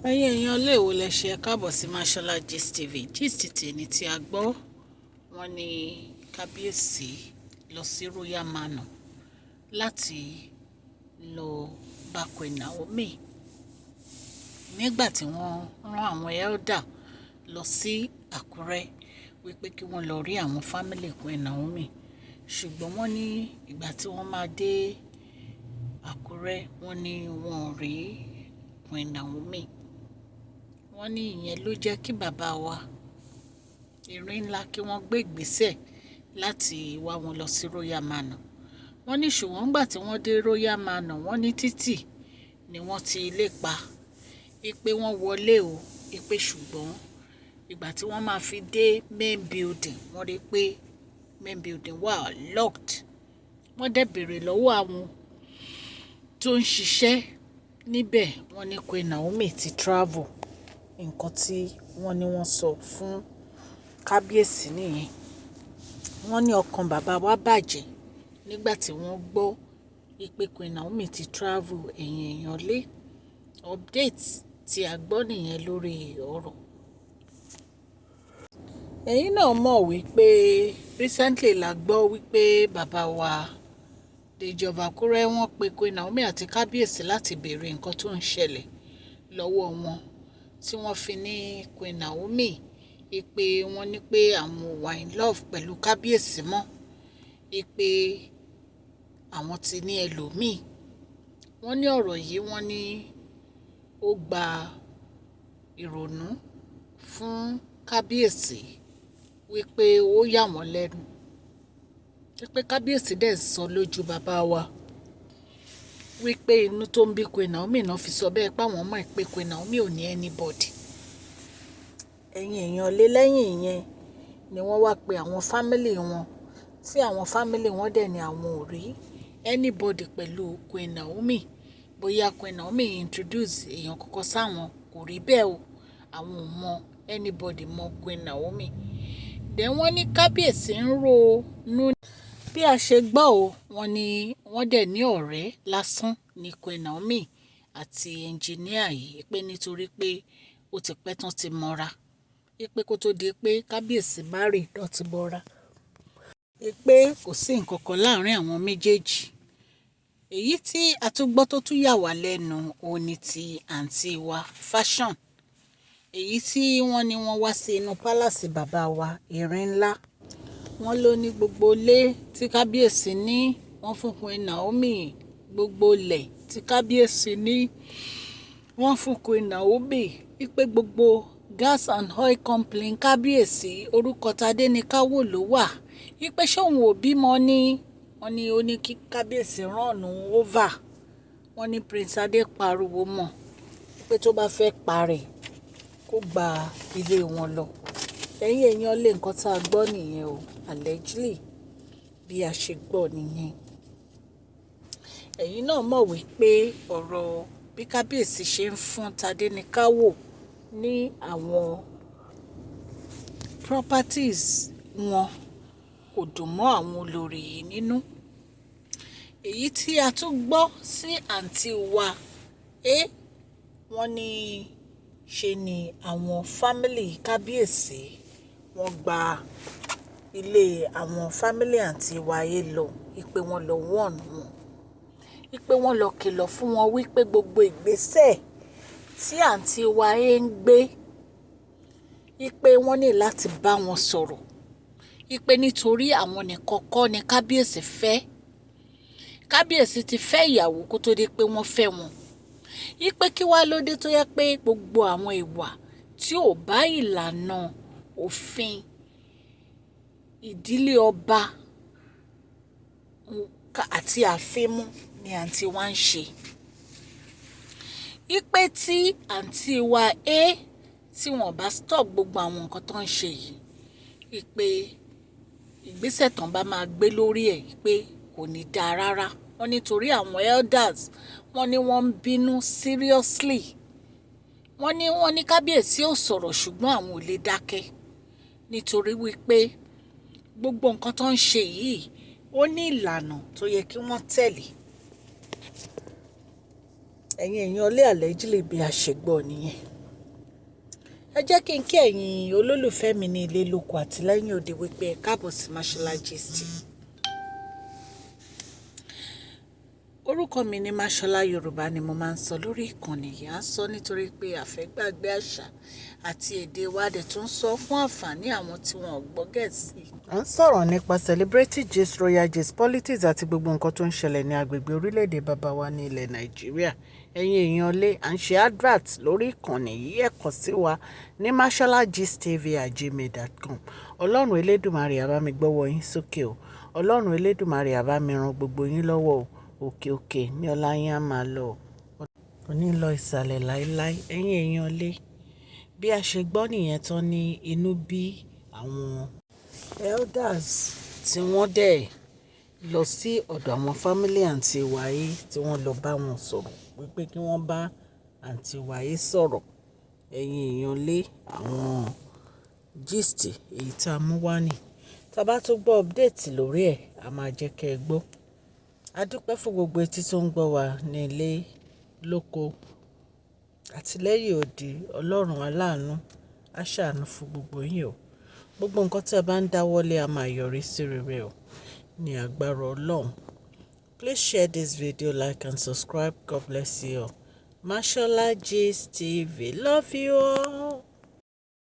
Ẹ̀yin èèyàn ilé ìwò lẹ ṣe káàbọ̀ sí Mashola Gist TV. Gist tèmi tí a gbọ́, wọ́n ní kábíyèsí lọ sí Royal Manor láti lọ bá Queen Naomi nígbà tí wọ́n rán àwọn elder lọ sí Àkúrẹ́ wípé kí wọ́n lọ rí àwọn family Queen Naomi. Ṣùgbọ́n wọ́n ní ìgbà tí wọ́n máa dé Àkúrẹ́, wọ́n ní wọ́n ò rí Queen Naomi. Wọ́n ní ìyẹn ló jẹ́ kí bàbá wa erin ńlá kí wọ́n gbé ìgbésẹ̀ láti wá wọn lọ sí Royal Manor. Wọ́n ní ṣùgbọ́n nígbà tí wọ́n dé Royal Manor, wọ́n ní títì ni wọ́n ti ilé pa. Wípé wọ́n wọlé o, wípé ṣùgbọ́n ìgbà tí wọ́n máa fi dé main building, wọ́n rí pé main building wà locked. Wọ́n dẹ̀ bèrè lọ́wọ́ àwọn tó ń ṣiṣẹ́ níbẹ̀, wọ́n ní Queen Naomi ti travel. Nǹkan tí wọ́n ní wọ́n sọ fún kábíyèsí nìyẹn. Wọ́n ní ọkàn bàbá wa bàjẹ́ nígbà tí wọ́n gbọ́ wípé Queen Naomi ti travel. Ẹ̀yin èèyàn lé, update tí a gbọ́ nìyẹn lórí ọ̀rọ̀. Ẹ̀yin náà mọ̀ wípé recently la gbọ́ wípé bàbá wa Dèjì of Àkúrẹ́, wọ́n pe Queen Naomi àti kábíyèsí láti béèrè nǹkan tó ń ṣẹlẹ̀ lọ́wọ́ wọn, tí wọ́n fi ní Queen Naomi wípé wọ́n ní pé àwọn ò wà in love pẹ̀lú kábíyèsí mọ́, wípé àwọn ti ní ẹlòmíì. Wọ́n ní ọ̀rọ̀ yìí, wọ́n ní ó gba ìrònú fún kábíyèsí, wípé ó yà wọ́n lẹ́nu, wípé kábíyèsí dẹ̀ sọ lójú bàbá wa wípé inú tó ń bí Queen Naomi náà fi sọ bẹ́ẹ̀, pé àwọn mọ̀ pé Queen Naomi ò ní anybody. Ẹ̀yin èèyàn lé, lẹ́yìn ìyẹn ni wọ́n wá pe àwọn family wọn, tí àwọn family wọn dẹ̀ ní àwọn ò rí anybody pẹ̀lú Queen Naomi. Bóyá Queen Naomi introduce èèyàn kankan sáwọn, kò rí bẹ́ẹ̀ o. Àwọn ò mọ anybody mọ Queen Naomi. Then wọ́n ní kábíyèsí ń ronú bí a ṣe gbọ́ o. Wọ́n ní wọ́n dẹ̀ ní ọ̀rẹ́ lásán ní Queen Naomi àti engineer yìí, pé nítorí pé ó ti pẹ́ tán ti mọ́ra, pé kó tó di pé kábíyèsí marry náà ti mọ́ra, pé kò sí nǹkan kan láàrin àwọn méjèèjì. Èyí tí a tún gbọ́ tó tún yà wá lẹ́nu òun ní ti àǹtí wa Fashion, èyí tí wọ́n ní wọ́n wá sí inú palace bàbá wa erin ńlá. Wọ́n ló ní gbogbo ilé tí kábíyèsí ní, wọ́n fún Queen Naomi. Gbogbo ilẹ̀ tí kábíyèsí ní, wọ́n fún Queen Naomi, wípé gbogbo gas and oil company kábíyèsí, orúkọ Tadéníkàwò ló wà, wípé ṣé òun ò bímọ ní. Wọ́n ní ó ní kí kábíyèsí run over. Wọ́n ní Prince Adé pariwo mọ́ pé tó bá fẹ́ parẹ́, kó gba ilé wọn lọ. Ẹ̀yin èèyàn lé, nǹkan tá a gbọ́ nìyẹn o. Allegedly, bí a ṣe gbọ́ nìyẹn. Ẹ̀yin náà mọ̀ wípé ọ̀rọ̀ bí kábíyèsí ṣe ń fún Tadéníkàwò ní àwọn properties wọn kò dùn mọ́ àwọn olórí yìí nínú. Èyí tí a tún gbọ́ sí àǹtí wa, wọ́n ní ṣe ni àwọn family kábíyèsí wọ́n gba ilé àwọn family àǹtí wa yìí lọ, wípé wọ́n lọ warn wọn, wípé wọ́n lọ kìlọ̀ fún wọn wípé gbogbo ìgbésẹ̀ tí àǹtí wa ń gbé, wípé wọ́n ní láti bá wọn sọ̀rọ̀, wípé nítorí àwọn nìkan kọ́ ni kábíyèsí fẹ́. Kábíyèsí ti fẹ́ ìyàwó kó tó di pé wọ́n fẹ́ wọn, wípé kí wá ló dé tó yẹ pé gbogbo àwọn ìwà tí ò bá ìlànà òfin ìdílé ọba àti ààfin mú ni àǹtí wa ń ṣe. Wípé tí àǹtí wa tí wọ́n bá stop gbogbo àwọn nǹkan tó ń ṣe yìí, wípé ìgbésẹ̀ tán bá máa gbé lórí ẹ̀, pé kò ní dáa rárá. Wọ́n nítorí àwọn elders, wọ́n ní wọ́n ń bínú seriously. Wọ́n ní kábíyèsí ò sọ̀rọ̀, ṣùgbọ́n àwọn ò lè dákẹ́, nítorí wípé gbogbo nǹkan tó ń ṣe yìí, ó ní ìlànà tó yẹ kí wọ́n tẹ̀lé. Ẹ̀yin èèyàn lé, allegedly bí a ṣe gbọ́ nìyẹn. Ẹ jẹ́ kí n kí ẹ̀yin olólùfẹ́ mi ní ilé lóko àti lẹ́yìn odi wípé ẹ káàbọ̀ sí Mashola Gist. Orúkọ mi ní Mashola, Yorùbá ni mo máa ń sọ lórí ìkànnì yìí. À ń sọ nítorí pé a fẹ́ gbàgbé àṣà àti èdè wa, dẹ̀ tún sọ fún àǹfààní àwọn tí wọ́n ò gbọ́ Gẹ̀ẹ́sì. À ń sọ̀rọ̀ nípa celebrity gist, royal gist, politics àti gbogbo nǹkan tó ń ṣẹlẹ̀ ní agbègbè orílẹ̀-èdè bàbá wa ní ilẹ̀ Nàìjíríà. Ẹ̀yin èèyàn lé, à ń ṣe advert lórí ìkànnì yìí. Ẹ kàn sí wa ní masholagistv@gmail.com. Ọlọ́run Elédùmarè á bá mi gbọ́wọ́ yín sókè o. Ọlọ́run Elédùmarè á bá mi ran gbogbo yín lọ́wọ́ o. Òkè òkè ní ọlá yín á máa lọ. Kò ní lọ ìsàlẹ̀ láíláí. Ẹ̀yin èèyàn lé, bí a ṣe gbọ́ nìyẹn tán ní inú bí àwọn elders tí wọ́n dẹ̀ lọ sí ọ̀dọ̀ àwọn family àǹtí Wáyé, tí wọ́n lọ bá wọn sọ̀rọ̀ wípé kí wọ́n bá àǹtí Wáyé sọ̀rọ̀. Ẹ̀yin èèyàn lé, àwọn gist èyí tí a mú wá ní. Tí a bá tún gbọ́ update lórí ẹ̀, a máa jẹ́ kí ẹ gbọ́. A dúpẹ́ fún gbogbo etí tó ń gbọ́ wa ní ilé lóko àti lẹ́yìn odi. Ọlọ́run aláàánú á ṣàánú fún gbogbo yín o. Gbogbo nǹkan tí a bá ń dáwọ́lé a máa yọrí sí rere o ní agbára Ọlọ́run. Please share this video, like and subscribe. God bless you all. Mashola Gist TV. Love you all.